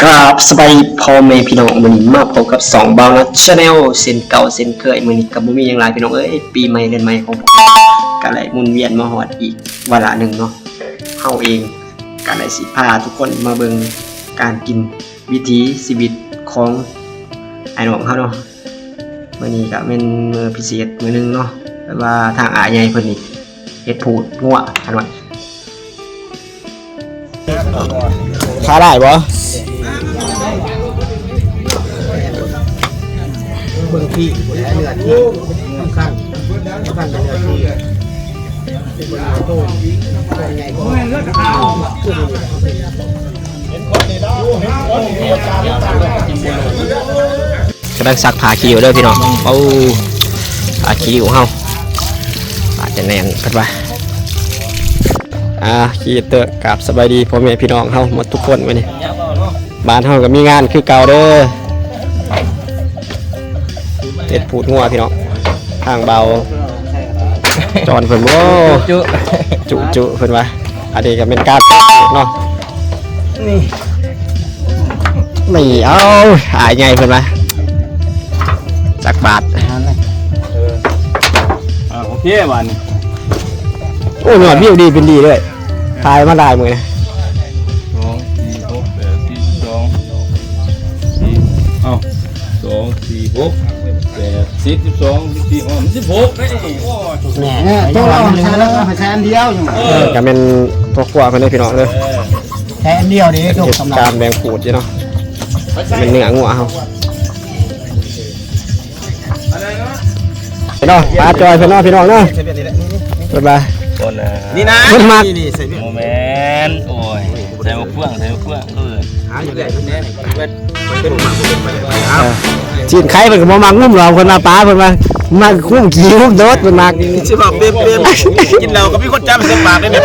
ກາບສະບາຍດີພໍ່ແມ່ພີ່ນ້ອງ ມື້ນີ້ມາພົບກັບຊ່ອງບ່າວນັດ Channel ເຊັ່ນເກົ່າເຊັ່ນເຄີຍ. ມື້ນີ້ກໍບໍ່ມີຫຍັງຫຼາຍພີ່ນ້ອງເອີຍ, ປີໃໝ່ເດືອນໃໝ່ຂອງພວກເຮົາກໍໄດ້ໝູນວຽນມາຮອດອີກວາລະໜຶ່ງເນາະ. ເຮົາເອງກໍໄດ້ຊິພາທຸກຄົນມາເບິ່ງການກິນ ວິຖີຊີວິດຂອງອ້າຍນ້ອງເຮົາເນາະ. ມື້ນີ້ກໍແມ່ນມື້ພິເສດມື້ໜຶ່ງເນາະ, ແບບວ່າທາງອ້າຍໃຫຍ່ເພິ່ນນີ້ເຮັດພູດງົວ ຄັນວ່າ ຂາຍຫຼາຍບໍ່? ເບິ່ງທີ່ເນື້ອທີ່ສຳຄັນ ສຳຄັນເປັນເນື້ອທີ່ ກຳລັງຊັກຜ້າຂີ້ລິ້ວເດີພີ່ນ້ອງ. ໂອ້ ຜ້າຂີ້ລິ້ວເຮົາ ອາດຈະແໜ້ນເພິ່ນວ່າ. ອ່າ ຄີເຕີ ກາບສະບາຍດີພໍ່ແມ່ພີ່ນ້ອງເຮົາໝົດທຸກຄົນມື້ນີ້. ບ້ານເຮົາກໍມີງານຄືເກົ່າເດີ ເຮັດພູດງົວພີ່ນ້ອງ. ທາງບ່າວຈອນເພິ່ນ ໂອ້ ຈຸ ຈຸ ຈຸເພິ່ນວ່າ. ອັນນີ້ກໍແມ່ນການເນາະ ນີ້ ນີ້ ເອົາ ອ້າຍໃຫຍ່ເພິ່ນວ່າ ຈັກບາດ. ເອີ ອ່າ ໂອເຄບາດນີ້. ໂອ້ ຍອດວິວດີເປັນດີເລີຍ ຖ່າຍມາຫຼາຍມື້ນະ. ສອງ ສີ່ ຫົກ ແປດ ສິບ ສອງ ສີ່ ເອົ້າ ສອງ ສີ່ ຫົກ ແປດ ສິບ ສິບສອງ ສິບສີ່ ໂອ້ ມັນສິບຫົກໄດ໋ນີ້. ໂອ້ຍ ແມ່ນ ເອີ ຕົກລົງໃສ່ແລ້ວກໍໃຫ້ໃສ່ອັນດຽວຢູ່. ເອີ ກໍແມ່ນພໍ່ຄົວເພິ່ນເດ້ພີ່ນ້ອງເດີ ໃສ່ອັນດຽວນີ້. ເຮັດການແບ່ງພູດຢູ່ເນາະ ແມ່ນເນື້ອງົວເຮົາ. ເນາະ ປາຈອຍເພິ່ນເນາະ ພີ່ນ້ອງເນາະ. ເພິ່ນວ່າ ຄົນ ນີ້ນະ ເພິ່ນມັກ ນີ້ ນີ້ ໃສ່ ບໍ່ແມ່ນ ໂອ້ຍ ໃສ່ໝາກເຟືອງ ໃສ່ໝາກເຟືອງ ເອີ ຫາຢູ່ໄດ້ ເອີ ຊີ້ນໄຄເພິ່ນກໍບໍ່ມັກງຸ້ມດອກ ເພິ່ນວ່າປາ ເພິ່ນວ່າມັກງຸ້ມຂີ້ງຸ້ມໂດດ ເພິ່ນມັກ. ຊິບອກເຕັມໆ ກິນເຫຼົ້າກໍມີຄົນຈັບໃສ່ປາກໄດ້ນີ້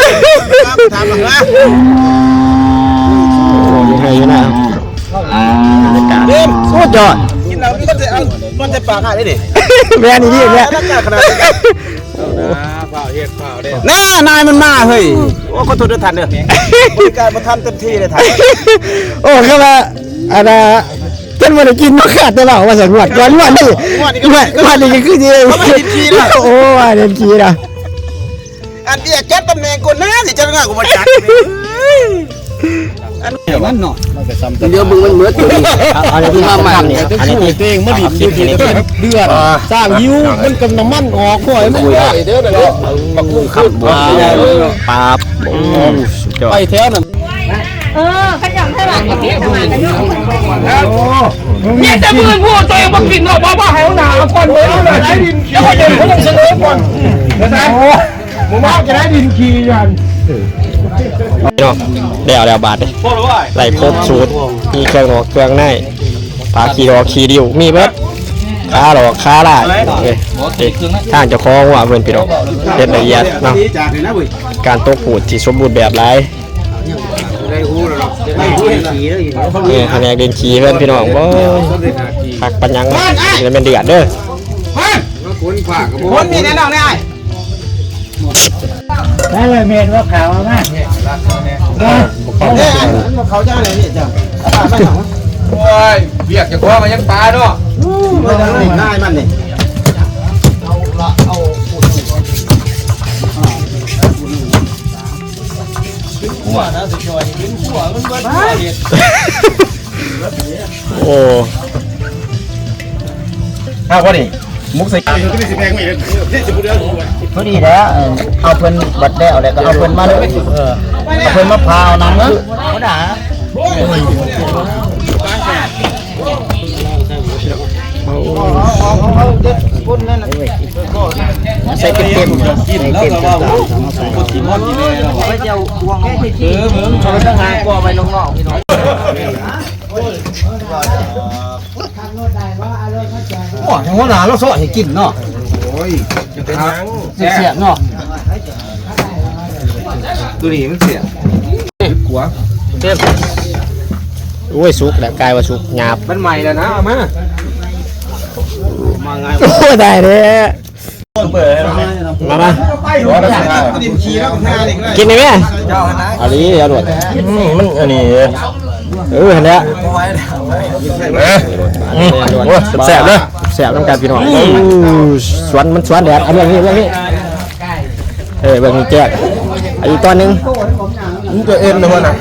ຖາມວ່າ ໂອ້ ມີໃຫ້ຢູ່ນະ. ບັນຍາກາດສຸດຍອດ ກິນເຫຼົ້າມີຄົນໃສ່ ເອົາ ຄົນໃສ່ປາກໃຫ້ໄດ້ນີ້. ແມ່ນອີ່ຫຼີແຫຼະ ບັນຍາກາດຂະໜາດນີ້. ໂອ້ ຟ້າວເຮັດຟ້າວເດ້ ນາ ນາຍມັນມາເຮີ້ຍ. ໂອ້ ຂໍໂທດເດີທ່ານເດີ ບໍລິການບໍ່ທັນເຕັມທີ່ເລີຍທ່ານ. ໂອ້ ຄືວ່າ ອັນນ່າ ຈົນບໍ່ໄດ້ກິນເນາະ ຂາດແຕ່ເວົ້າວ່າຊັ້ນ. ງວດກ່ອນ ງວດນີ້ ງວດນີ້ກໍ ງວດ ງວດນີ້ກໍຄືຊິ ເອົາມາເຮັດຂີ້ນະ. ໂອ້ ເຮັດຂີ້ນະ. ອັນເດຍຈັດຕຳແໜ່ງກ່ອນນະ ຊິຈັດງານກໍບໍ່ຈັດ. ອັນນີ້ມັນເນາະ ດຽວເບິ່ງມັນໝົດ. ເອົາ ເອົາ ອັນນີ້ມາໃໝ່ ອັນນີ້ທີ່ຕົວເອງມາດິນຢູ່ທີ່ເດືອນ ສ້າງຫິວ ມັນກຳນ້ຳມັນອອກ ຫ້ວຍມັນຫ້ວຍເດີນັ້ນເດີ. ປາບ ໂອ້ ສຸດຍອດ ໄປແຖວນັ້ນ. ເອີ ຂະຫຍັນໃຫ້ຫຼານ ມີແຕ່ມື້ຜູ້ຕົວເອງບໍ່ກິນເນາະ ບໍ່ ບໍ່ໃຫ້ຫົວໜ້າເອົາກ່ອນເລີຍ. ເອົາເລີຍ ໄດ້ດິນ ເຈົ້າກໍເດີນ ເຂົາຕ້ອງສະເໜີກ່ອນ. ໂອ້ ໝູ່ມາຈະໄດ້ດິນຂີ່ຢູ່ຫັ້ນ. ພີ່ນ້ອງ ແລ້ວແລ້ວບາດນີ້ ໄດ້ຄົບສູດ ມີເຄື່ອງນອກເຄື່ອງໃນ ຜ້າຂີ້ດອກຂີ້ດິ້ວ ມີເບິດ ຄາດອກຄາລາຍ. ເອີ ທາງເຈົ້າຂອງວ່າເພິ່ນ ພີ່ນ້ອງ ເຮັດລະອຽດເນາະ ການຕົກພູດທີ່ສົມບູນແບບຫຼາຍ. ເອີ ພະແນກດິນຂີ້ເພິ່ນ ພີ່ນ້ອງ ໂອ້ຍ ຄັກປານຫຍັງ ແມ່ນເດືອດເດີ. ຄົນມີແນ່ນອນແນ່ອ້າຍ. ໄດ້ເລີຍ ເມນວ່າຂາວມາ ເອີ ເຂົາຈະເອົາໄດ້ນີ້ຈ້ະ. ໂອ້ຍ ວຽກເຈົ້າຂອງມັນຍັງປາເນາະ. ອືມ ນາຍມັນນີ້ ເອົາລະ ເອົາ ກິນຂົ້ວນະ ຊິຈ່ອຍກິນຂົ້ວ ມັນເບິດ ໂອ້ ເອົາພໍດີ ໝົກໃສ່ ພໍດີແລ້ວ ເອີ ເອົາເພິ່ນບັດແລ້ວ ແລ້ວກໍເອົາເພິ່ນມາເດີ ເອີ ເອົາເພິ່ນມາພາເອົານຳເດີ ບໍ່ໄດ້ ໃສ່ເຕັມໆ ໃສ່ເຕັມໆ ເອີ ເບິ່ງ ເຂົາໄປທາງຫາກໍໄວ້ນອກໆ ພີ່ນ້ອງ. ໂອ້ຍ ຫົວໜ້າລາວຊອຍໃຫ້ກິນເນາະ. ໂອ້ຍ ເປັນຫຍັງ ແຊບໆ ເນາະ ໂຕນີ້ມັນແຊບກວ່າ. ໂອ້ຍ ສຸກແລ້ວ ກາຍວ່າສຸກ ຫຍາບ ມັນໃໝ່ແລ້ວນະ ເອົາມາ ມາງ່າຍ ໂອ້ຍ ຕາຍແລ້ວ. ມາ ມາ ກິນໄດ້ແມ່ ອັນນີ້ເອົາໂລດ ອືມ ມັນອັນນີ້ ເອີ ຫັ້ນແຫຼະ ເອີ ອືມ ໂອ້ຍ ແຊບໆເດີ ແຊບນຳກັນພີ່ນ້ອງ. ໂອ້ ສວນມັນສວນແດດ ເອົາເລື່ອງນີ້ ເລື່ອງນີ້ ເອີ ເບິ່ງແຈກ ອີກຕອນໜຶ່ງ ມັນຈະເອັນນະ ຫົວໜ້າ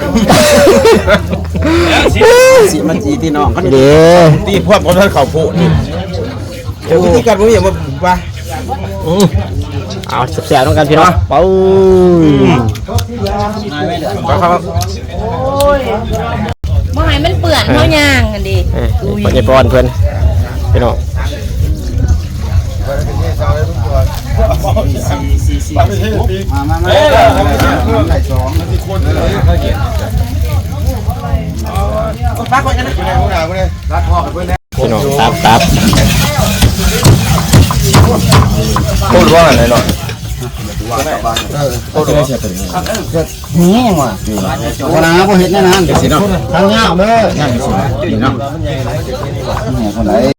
ຊິມາຈີ່ຕີນ້ອງເດ້ ຕີພວກເຂົາເຂົ້າໂພດນີ້ ເຈົ້າວິທີການບໍ່ມີຫຍັງບໍ່ວ່າ ອືມ ເອົາແຊບໆນຳກັນພີ່ນ້ອງ ເອົາ ບໍ່ໃຫ້ມັນເປື້ອນເຮົາຍ່າງຫັ້ນເດ້ ເອີ ພໍ່ໃຫຍ່ປອນເພິ່ນ ພີ່ນ້ອງ ມາໆໆ ໄດ້ສອງ ຄົນລະຄົນ ຄົນລະຄົນ ຄົນລະຄົນ ພີ່ນ້ອງ ຕັບ ຕັບ ໂຄດວ່າອັນໃດເນາະ ນີ້ຫວ່າ ນີ້ຫວ່າ ບໍ່ນາ ບໍ່ເຮັດແນວນັ້ນ ຈັ່ງຊີ້ເນາະ ທາງຍາວເດີ ນີ້ເນາະ ນີ້ຄົນໃດ